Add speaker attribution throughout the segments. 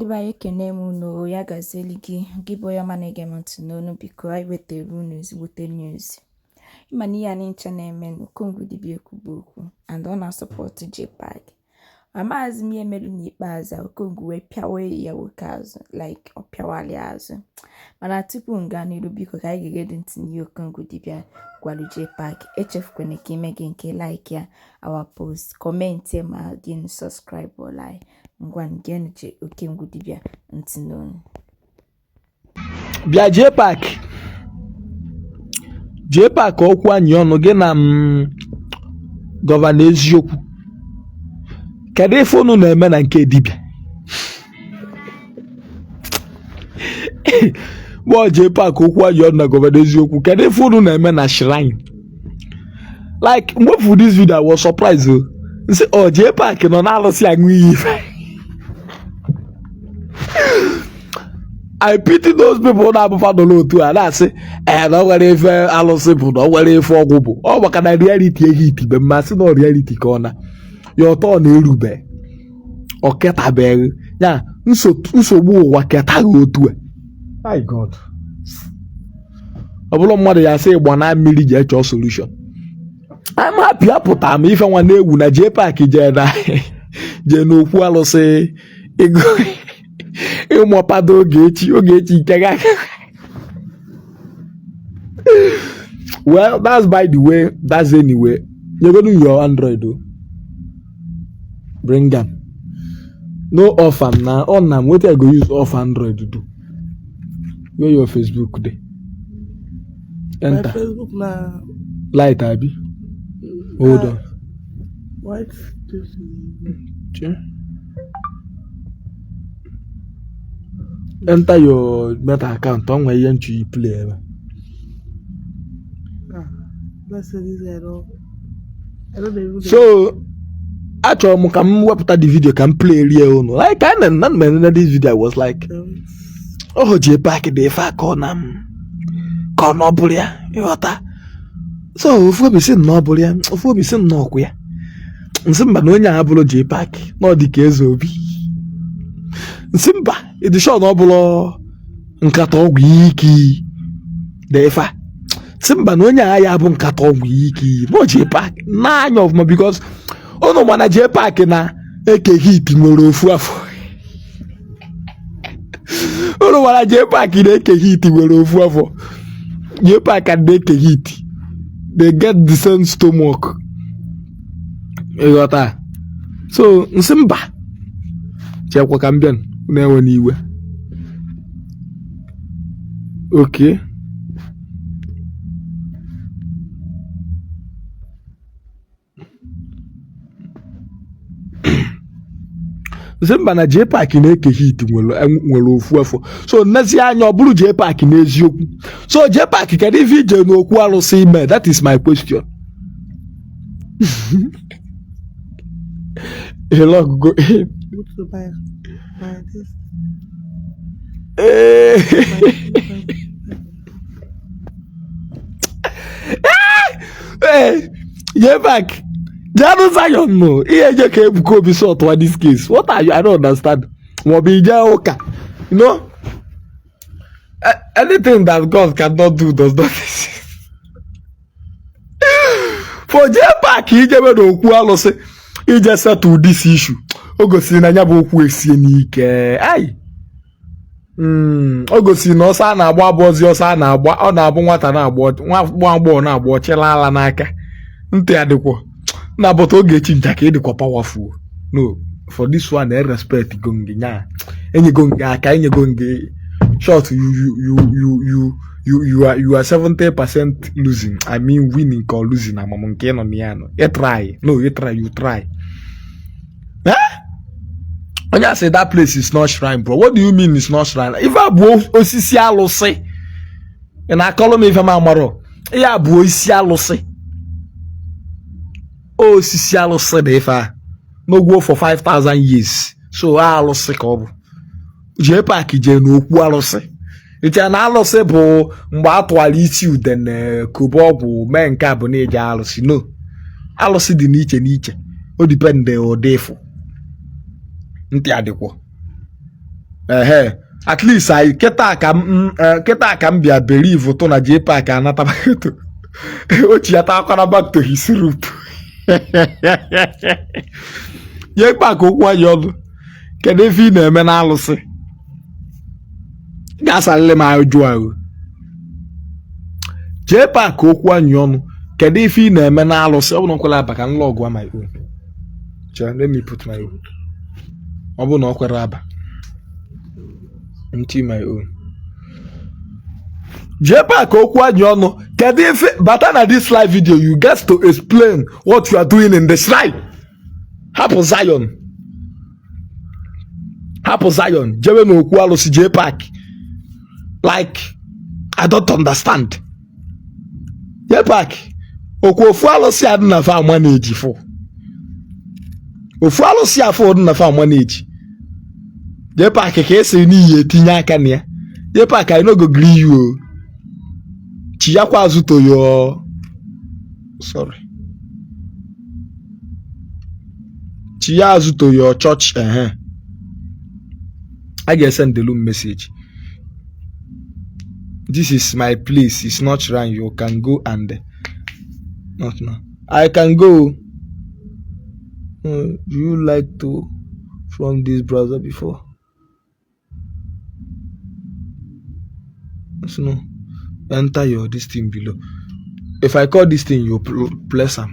Speaker 1: Ndị be anyị, ekene m unu. Ya gazieli gị, gị bụ onye ọma na-ege m ntị n'onu. Biko, anyị wetara unu ezigbote news. Ịma na ihe a ncha na-eme na Okongwu dibịa ekwubu okwu and ọ na-asupport JPAC. Amaghịzi m ihe mere n'ikpeazụ a Okongwu wee pịawa ya nwoke azụ, like ọ pịawali azụ. Mana tupu m gaa n'iru, biko ka anyị ga-egedị ntị n'ihe Okongwu dibịa gwalụ JPAC. Echefukwana ka ime gị nke like ya our post, comment ma gị subscribe ọla anyị. Ngwa, geenụ Okongwu dibịa ntị n'onu.
Speaker 2: Bịa JPAC, JPAC, okwu anyị ọnụ gị na m Governor Eziokwu, kedu ife unu na-eme na nke dibịa? Gbọọ JPAC, okwu anyị ọnụ na Governor Eziokwu, kedu ife unu na-eme na shrine? Like, mgbe for this video, I was surprised o. Nsị ọ JPAC nọ na-alụsị aṅụ iyi ife. I pity those people na-abụfa nọ n'otu a na-asị ee na ọ nwere ife alụsị bụ na ọ nwere ife ọgwụ bụ ọ maka na reality eghị itibe mmasị na reality ka ọ na ya ọtọ na-erube ọ ketabeghị ya nsogbu ụwa ketaghị otu a. My God, ọ bụrụ mmadụ ya sị ịgba na mmiri ji chọọ solution. I'm happy apụta m ife nwa na-ewu na JPAC jee na jee n'okwu alụsị ego ịmapado Ogechi, Ogechi nke ga. Well, that's by the way, that's anyway. Nyegodu your Android o, bring am. No off am na on am. Wetin I go use off Android do? Where your Facebook dey? Enter.
Speaker 3: My Facebook na
Speaker 2: light abi? Hold on.
Speaker 3: White.
Speaker 2: Che. Enter your Meta account. O nwere ihe nchu play ebe.
Speaker 3: Ah, let's say this guy don I don't even
Speaker 2: So achọrọ m ka m wepụta the video ka m play rie unu. Like, I na na this video, I was like, oh, JPAC dị ife a ka ọ na m ka ọ na ọ bụrụ ya ịghọta. So ofu obi sị na ọ bụrụ ya, ofu obi sị na ọkwụ ya. Nsị mba, na onye a abụrụ JPAC, na ọ dị ka eze obi. Nsị mba, ịdị sure na ọ bụrụ nkata ọgwụ ike dị ife a? Sị mba, na onye a ya bụ nkata ọgwụ ike na ọ JPAC n'anya ọfụma, because ụnụ mana JPAC na Eke Hit nwere ofu afọ. Ụnụ mana JPAC na Eke Hit nwere ofu afọ. JPAC and Eke Hit, they get the same stomach, ịghọta? So nsị mba, chekwa ka m bịa na-ewe n'iwe. Okay, sị mba, na JPAC na Eke Hit nwere ofu afọ. So nnezi anya ọ bụrụ JPAC n'eziokwu. So JPAC, kedu ife ije n'okwu alụsị ime? That is my question. Log go in.
Speaker 3: Go to buy buy this.
Speaker 2: Ee, JPAC jeanụ Zion nụ ihe eje ka Ebuka Obi sort this case. What are you? I don't understand. Maọbụ ije ụka. You know, anything that God cannot do does not exist. For JPAC ijebe n'okwu alụsị ije settle this issue, o gosiri na ya bụ okwu esie n'ike. Ai, o gosiri na ọsọ a na-agba abụọzi ọsọ a na-agba. Ọ na-abụ nwata na-agba, nwa agbọghọ na-agba ọchịla ala n'aka ntị adịkwọ na bụta Ogechi nja ka ịdịkwa powerful. No, for this one, I respect go ngi nya enyego ngi aka, enyego ngi short. You are 70% losing, I mean winning ka losing. Amam nke ị nọ na ya nọ. You try, no, you try, you try. Eh? Onye a sị that place is not shrine. Bro, what do you mean it's not shrine? Ife a bụ osisi alụsị. Ị na-akọrọ m ife m amarọ. Ihe a bụ osisi alụsị, osisi alụsị dị ife a n'ogwuo for 5000 years. So alụsị ka ọ bụ. JPAC jee n'okwu alụsị iche na alụsị bụ mgbe a tụwara isi udene kobe ọgwụ mee nke a bụ na-eji alụsị. No, alụsị dị n'iche n'iche, o depend ụdị ịfụ ntị adịkwọ. Ehe, at least anyị kịta ka m kịta ka m bịa believe tụ na JPAC anatabagoto o chiatakwara back to his root. JPAC, okwu anyị ọnụ, kedu ife ị na-eme na alụsị? Ga-asalịrị m ajụ ahụ. JPAC, okwu anyị ọnụ, kedu ife ị na-eme na alụsị? Ọ bụ na ọ kwere aba, ka m log my own. Chere, let me put my own. Ọ bụ na ọ kwere aba, nti my own. JPAC, okwu anyị ọnụ, kedu ife? Bata na this live video, you get to explain what you are doing in the shrine. Hapụ Zion, hapụ Zion, jewe n'okwu alụsị. JPAC, like, I don't understand. JPAC, okwu ofu alụsị a dị na fa manage fụ ofu alụsị afọ dị na fa manage. JPAC, ka esi n'iyi etinye aka na ya. JPAC, I no go gree you o. Chiyakwa azụ to your, sorry, chiya azụ to your church. Ehe, a ga-esendelu m message. This is my place, it's not shrine. You can go and not now. I can go. Do you like to from this browser before? No, enter your this thing below. If I call this thing, you press am.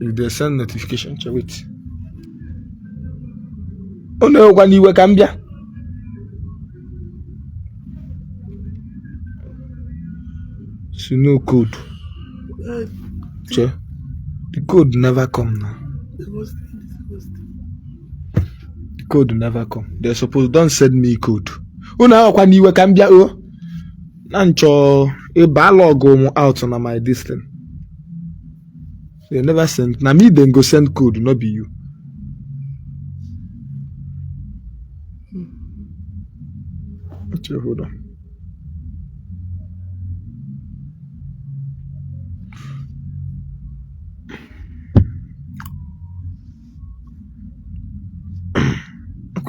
Speaker 2: If they send notification, check, wait. Ọ na-ewekwa n'iwe ka m bịa. So no code. Che, the code never come now. The code never come. They suppose don send me code. Unu ahụkwa n'iwe ka m bịa o na nchọ ịba log m out na my this thing. They never send. Na me dem go send code, no be you. Okay, hold on.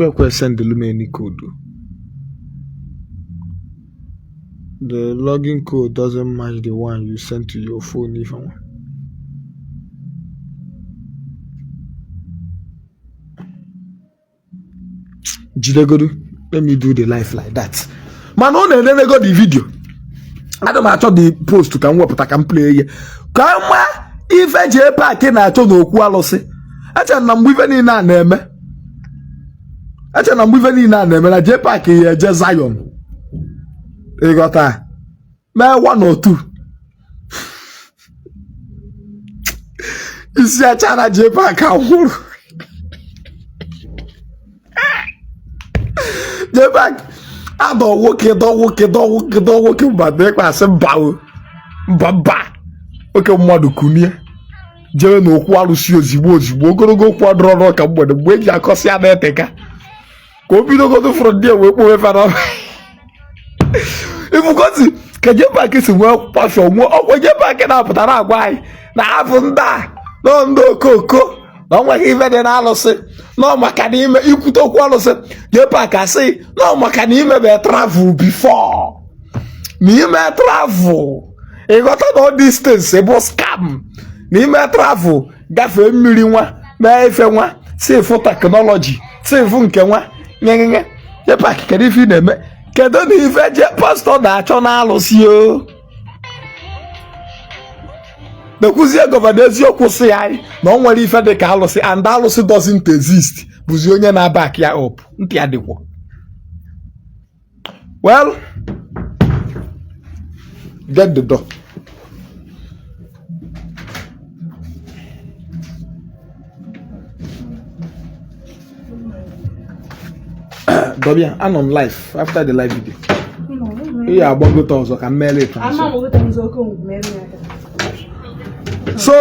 Speaker 2: Ekwe send m any code. The login code doesn't match the one you sent to your phone. If I want. Jidegodu, let me do the life like that. Mana ọ na-enenego the video. Ana m achọ the post ka m wepụta ka m play ihe ka ma ife JPAC na-achọ n'okwu alụsị. Eche na mgbe ife niile a na-eme, eche na mgbe ife niile a na-eme na JPAC ya eje Zion, ịghọta, mee one or two isi acha na JPAC anwụrụ. JPAC adọ nwoke dọ nwoke dọ nwoke dọ nwoke, mba dịkwa asị mba o, mba mba, oke mmadụ kunie jere n'okwu arụsị ozigbo ozigbo. Ogologo okwu adọrọ n'ọka mgbede mgbe eji akọsị ya na-eteka ka o bidogodo fụrụ ndị wee kpowe fara ifugozi ka JPAC si nwee passion nwee ọkwa. JPAC na-apụta na-agwa anyị na afụ ndị a nọ ndị okoko na ọ nweghị ife dị n'alụsị, nọ maka na ime ikwute okwu alụsị. JPAC asị nọ maka na imebe travel before, na ime travel ịghọta na ọ distance bụ scam, na ime travel gafee mmiri nwa mee ife nwa si fụ technology si fụ nke nwa nyenyenye. JPAC, kedu ife ị na-eme? Kedu na ife je pastor na-achọ n'alụsị o? Mekwuzie Governor Eziokwu si anyị na ọ nwere ife dị ka alụsị and alụsị doesn't exist, bụzi onye na-aback ya up. Ntị ya dịkwa. Well, get the door. Dọbịa, anọ m live. After the live video, ị ya agbagote ọzọ ka m meere transfer. So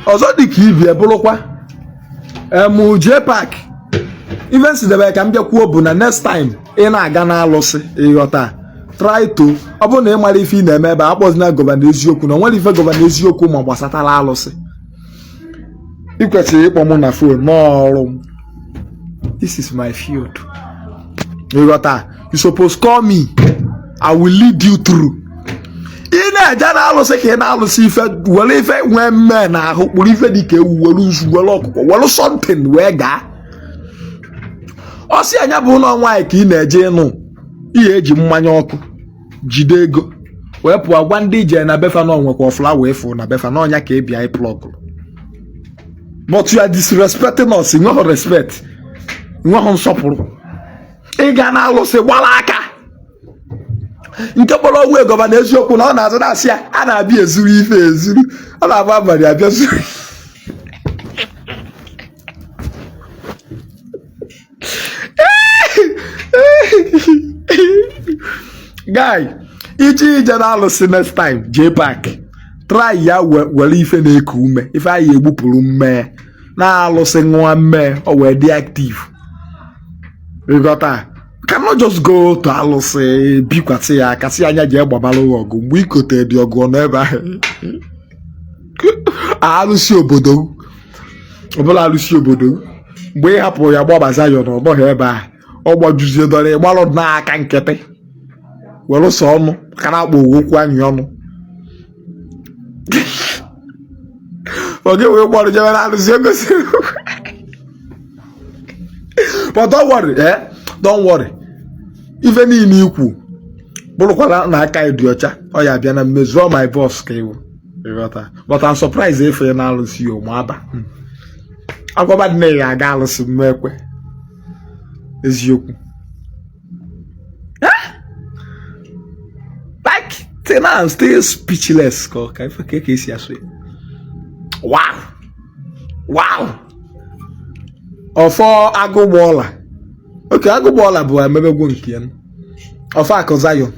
Speaker 2: ọzọ dị ka ibie bụrụkwa emu JPAC, ife nsidebe ka m bịa kwuo bụ na next time ị na-aga n'alụsị, ịghọta, try to, ọ bụrụ na ị mara ife ị na-eme ebe a, akpọzina Governor Eziokwu na o nwere ife Governor Eziokwu ma gbasatara alụsị. Ị kwesịrị ịkpọ mụ na phone n'ọrụ m. This is my field. Ịghọta? You suppose call me. I will lead you through. Ị na-eje na alụsị ka ị na-alụsị ife were ife nwee mmee na ahụ kpụrụ ife dị ka ewu were nzu were ọkụkọ were something wee gaa. Ọ sị anya bụ ụlọ nwaanyị ka ị na-eje ịnụ ihe eji mmanya ọkụ jide ego wee pụọ gwa ndị ije na befa na onwekwa flower efu na befa na ọnya ka ị bịa ịplọgụ. But you are disrespecting us. Nweghị respect, nweghị nsọpụrụ. Ị ga na alụsị gbara aka nke kpọrọ ọgwụ ego na eziokwu na ọ na-azụ na-asị ya a na-abịa ezuru ife ezuru ọ na-abụ abalị abịa zuru. Guy, iji ije na alụsị next time jee park try ya were ife na-eku ume ife anyị egbupụrụ mmee na alụsị ṅụọ mmee o wee dị active. Ịghọta? Cannot just go to alụsị bikwasị ya aka sị anya jee gbabara ọgụ mgbe ikote dị ọgụ ọ nọ ebe ahụ. Alụsị obodo ọbụla alụsị obodo mgbe ị hapụrụ ya gbaba Zion ọ nọghị ebe a ọ gbajuzie dọrọ ịgbalụ n'aka nkịtị were sọ ọnụ ka na-akpọ okwu anyị ọnụ oge wee gbọrọ jebe na alụsị egosiri. But don't worry, eh? Don't worry. Ife niile ikwu bụrụkwara na aka dị ọcha ọ ya bịa na mmezu. Ọ my boss ka iwu ịghọta. But I'm surprised efe na alụsị ma aba agwaba dị na ya aga alụsị m ekwe eziokwu. Like till now I'm still speechless ka ife ka esi asụ ya. Wow, wow. Ọfọ agụgbọọla oke agụgbọọla bụ emebegwo nke ya ọfọ akụ Zion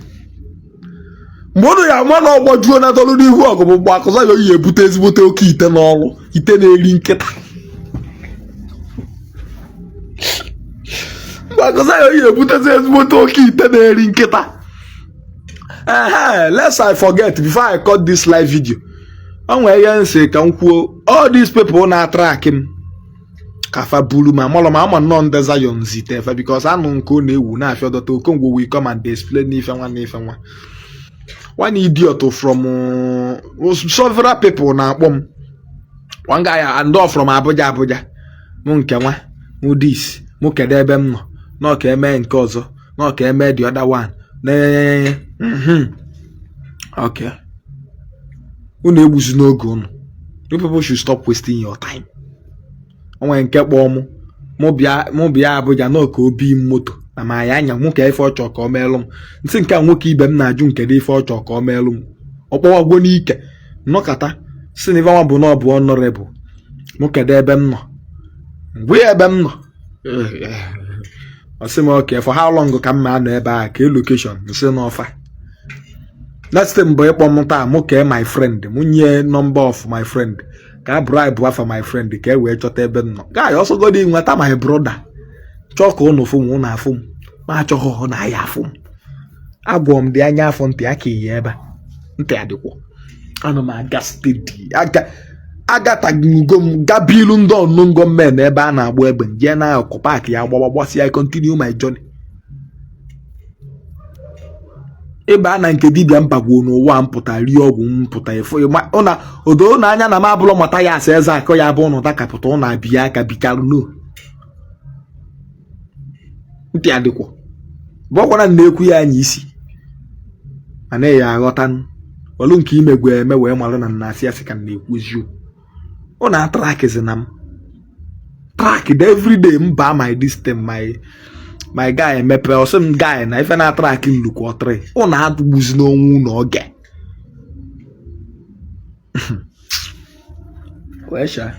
Speaker 2: mgbe unu ya ama na ọgbajuo na dọlụ n'ihu ọgụ bụ mgbe akụ Zion yi ebute ezigbote oke ite n'ọrụ ite na-eri nkịta mgbe akụ Zion yi ebutezi ezigbote oke ite na-eri nkịta. Ehe, lest I forget before I cut this live video, o nwere ihe nsị ka m kwuo. All these people na-atrack m ka fa buru ma amalụ ma ama nnọọ ndị Zion zite efe because anụ nke ọ na-ewu na-afịa dọta. Okongwu will come and explain n'ife nwa n'ife nwa one idiot from several people na-akpọ m one guy and all from Abuja. Abuja mụ nke nwa mụ this mụ kedu ebe m nọ nọ ka eme nke ọzọ nọ ka eme the other one na okay. Unu egbuzi n'oge unu. You people should stop wasting your time. O nwere nke kpọọ mụ mụ bịa Abuja nọ ka obi m moto na ma ya anya mụ ka ife ọ chọọ ka ọ meelụ m nsị nke a nwoke ibe m na-ajụ nke dị ife ọ chọọ ka ọ meelụ m ọ kpọwagwo n'ike nnọkọta si na ife nwa bụ na ọ bụ honorable mụ kedu ebe m nọ mgbe ebe m nọ ọ sị m okay, for how long ka m ma anọ ebe a ka location nsị n'ọfa. Next thing bụ ịkpọ m taa mụ kee my friend mụ nye number of my friend ka a bribe afa my friend ka e wee chọta ebe m nọ. Guy, ọsọgodi nweta my brother chọọ ka ụnụ fụ m ụnụ afụ m ma achọghị ọ na ya afụ m agwọ m dị anya afọ ntị aka iyi ebe a ntị adịkwọ ana m aga steady aga agatago m gabilu ndị unknown gunmen ebe a na-agba egbe jee na akụ paakị ya gbagba gbasịa. I continue my journey ịba na nke dibịa mpagwo n'ụwa mpụta rie ọgwụ mpụta efu ụna odo na anya na m abụrụ mata ya asa eze akọ ya bụ ụnụ dakapụta ụnụ abịa aka bikarụ no ntị adịkwọ bụ ọkwara na-ekwu ya anya isi mana ya aghọta olu nke imegwe eme wee malụ na nna asị asị ka m na-ekwu eziokwu. Ọ na-atrackzi na m track the everyday m baa my this thing my guy emepe ọsị m guy na ife na-atrack nlukwu ọtrị ọ na-atụgbuzi n'onwe unu oge wee sha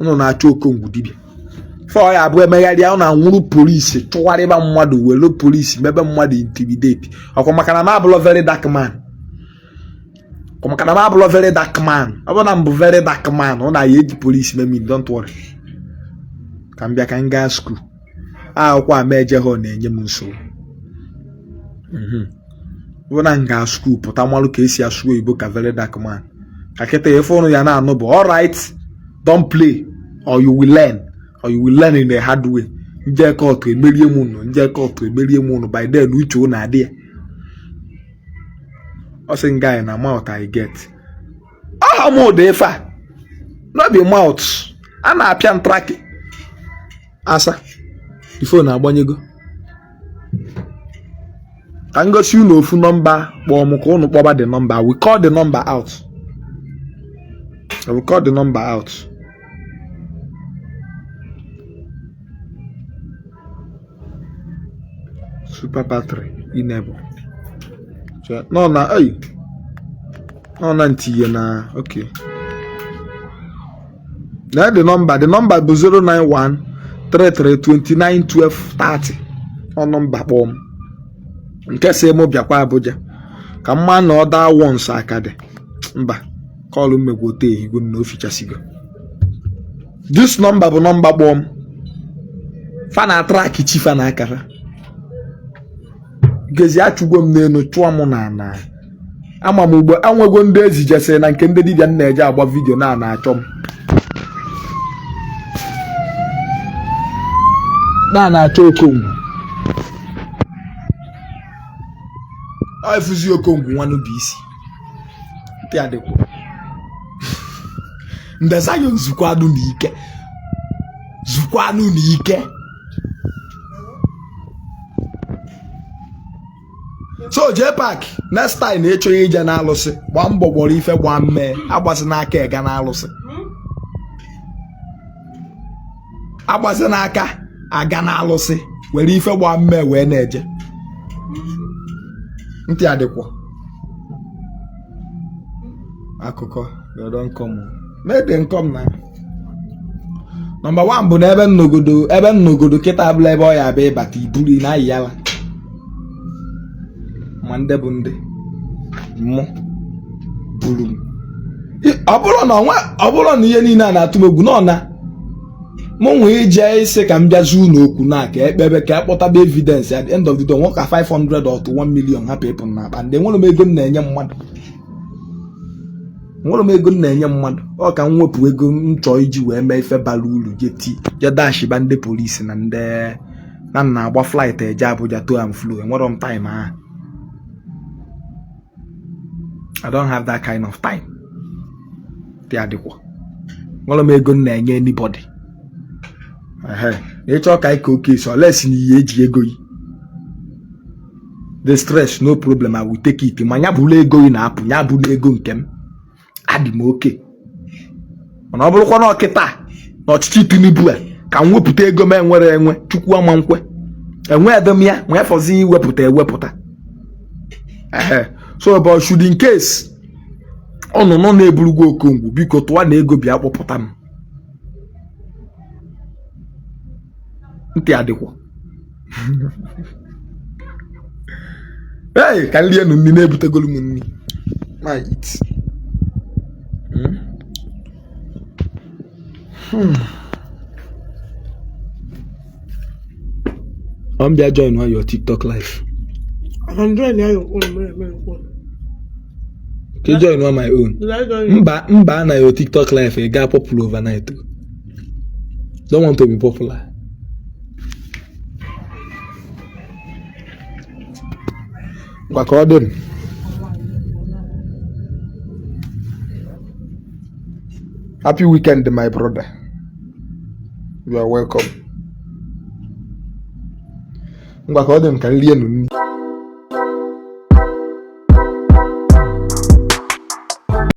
Speaker 2: unu na-achọ Okongwu dibịa fọ ya abụ emegharịa ọ na-anwụrụ polisi chụgharịba mmadụ were polisi mebe mmadụ intimidate ọkwa maka na m abụlọ very dark man ọkwa maka na m abụlọ very dark man. Ọ bụrụ na m bụ very dark man ọ na-ya eji polisi meme. Don't worry, ka m bịa ka m gaa school akwụkwọ ama eje ha na-enye m nsogbu. Ọ bụrụ na m gaa school pụta malụ ka esi asụ oyibo ka very dark man ka kịta ife ụnụ ya na-anụ bụ alright. Don't play or you will learn, or you will learn in a hard way. M jee court emerie m unu, m jee court emerie m unu, by then uche unu adị ya. Ọ sị nga na mouth I get. Aha m ụda ife a no be mouth a na-apịa ntraki asa ife na-agbanyego ka m gosi unu ofu nọmba kpọọ m ka unu kpọba the number. We call the number out. I will call the number out. Super battery enable. No na ei no na ntinye na okay. Na the number, the number bụ 091 33 29 12 30. Ọ nọmba kpọọ m nke sị mụ bịakwa Abuja ka m ma na ọ daa once aka dị mba call mmegwu ote ehigwe na ofichasigo. This number bụ nọmba kpọọ m fa na track chi fa na akara gezi achụgwo m n'elu chụọ m na ana ama m ugbo anwego ndị ezijesịrị na nke ndị dibịa m na-eje agba vidio na na-achọ m na na-achọ okongwu ọ efuzi okongwu nwanụ bụ isi ntị adịkwa ndị Zion zukwanụ n'ike zukwanụ n'ike. So JPAC, next time ị chọghị ije n'alụsị, gbaa mbọ gbọrọ ife gbaa mmee, agbasi n'aka ega n'alụsị, agbasi n'aka aga n'alụsị, were ife gbaa mmee wee na-eje. Ntị adịkwa akụkọ they don come make them come na number one bụ na ebe nnogodo ebe nnogodo kịta abụla ebe ọ ya abịa ịbata iburu na ayịyala ma ndị bụ ndị mụ buru m. Ọ bụrụ na onwe ọ bụrụ na ihe niile a na-atụ m egwu nọ na mụ nwee ije isi ka m bịazi ụlọ okwu na ka ekpebe ka akpọtaba evidence. At the end of the day, nwe ka 500 or to 1 million hapụ ịpụ n'akpa ndị enwere m ego m na-enye mmadụ, nwere m ego m na-enye mmadụ. Ọ ka m wepụ ego m chọọ iji wee mee ife bara uru, je ti je dashiba ndị polisi na ndị na nna agba flight eje Abuja to and fro. Enwere m time ahụ. I don't have that kind of time. Dị adịkwa nwere m ego m na-enye anybody. Ehe, ịchọ ka anyị ka oke so unless na ihe eji ego yi the stress, no problem, I will take it. Ma ya bụrụ ego ị na-apụ, ya bụrụ ego nke m, adị m okay. Mana ọ bụrụkwa na ọkịta na ọchịchị Tinubu a ka m wepụta ego m enwere enwe, Chukwu ama nkwe enwe edem ya ma ya fọzi iwepụta ewepụta. Ehe, so but should in case ọnụnụ na-eburugwo okongwu, biko tụwa na ego bịa kpọpụta m. Ntị adịkwa. Hey, ka nri enu nri na-ebutegolu m nri ma eat. Ọ m bịa join on your TikTok live.
Speaker 3: I can join your own, my own.
Speaker 2: Ka join on my own.
Speaker 3: Did I join?
Speaker 2: Mba mba, na your TikTok live ị gaa popular overnight. Don't want to be popular. Ngwa ka ọ dị m. Happy weekend, my brother. You are welcome. Ngwa ka ọ dị m ka nri enu nri.